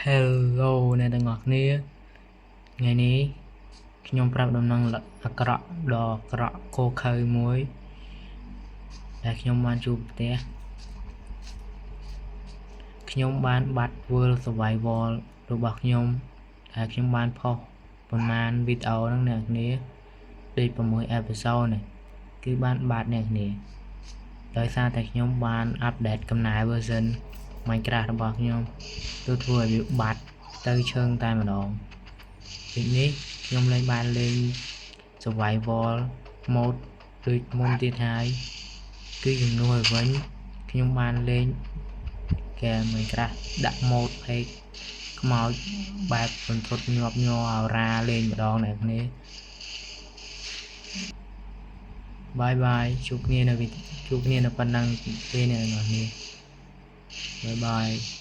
Hello អ្នកទាំងអស់គ្នាថ្ងៃនេះខ្ញុំប្រាប់ដំណឹងអាក្រក់ដ៏អាក្រក់កោខៅមួយដែលខ្ញុំបានជួបប្រទះខ្ញុំបានបាត់ World Survival របស់ខ្ញុំដែលខ្ញុំបានផុសប្រមាណវីដេអូហ្នឹងអ្នកគ្នាដូច6 episode នេះគឺបានបាត់អ្នកគ្នាដោយសារតែខ្ញុំបាន update កំណែ version Minecraft របស់ខ្ញុំទៅធ្វើឲ្យវាបាត់ទៅឈឹងតែម្ដងពេលនេះខ្ញុំលែងបានលេង survival mode ដូចមុនទៀតហើយគឺជំនួសឲ្យវិញខ្ញុំបានលេងហ្គេម Minecraft ដាក់ mod pack ខ្មោចបែបសន្ធត់ញាប់ញ័រអរ៉ាលេងម្ដងអ្នកគ្នា bye bye ជួបគ្នានៅជួបគ្នានៅប៉ុណ្ណឹងទេអ្នកនរគ្នា bye bye.